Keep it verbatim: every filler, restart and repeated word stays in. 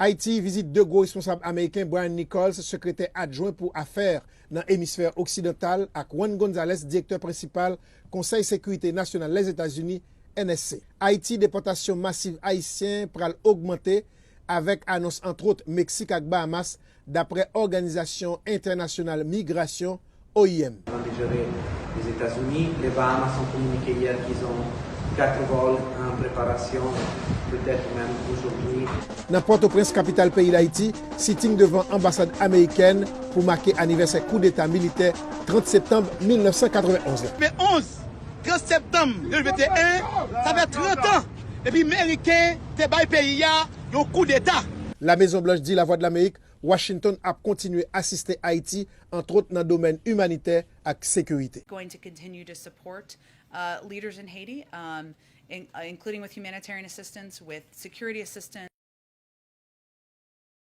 Ayiti, vizit de gwo responsab ameriken, Brian Nichols, sekretè adjwen pou afè nan emisfè oksidantal, ak Juan Gonzalez, direktè prensipal Konsèy Sekirite Nasyonal Lèzetazini, N S C. Ayiti, depòtasyon masiv ayisyen pral ogmante avèk anons, antwòt, Meksik ak Bahamas, dapre Òganizasyon Entènasyonal Migrasyon, O I M. Avant de gérer les États-Unis, les Bahamas ont communiqué hier qu'ils ont quatre vols en préparation, peut-être même aujourd'hui. Nan Pòtoprens, kapital peyi Dayiti, sitting devan anbasad amerikèn pou make anivèsè koudeta militè trant septanm mil nèf san katrevenn onz la. Men onz, trant septanm de mil venteyen, sa fè trant an depi Meriken te bay peyi a yon koudeta. La Maison Blanche di Lavwadlamerik Washington ap kontinye asiste Ayiti, antwòt nan domèn imanitè ak sekirite. Going to continue to support uh, leaders in Haiti, um, in, uh, including with humanitarian assistance, with security assistance.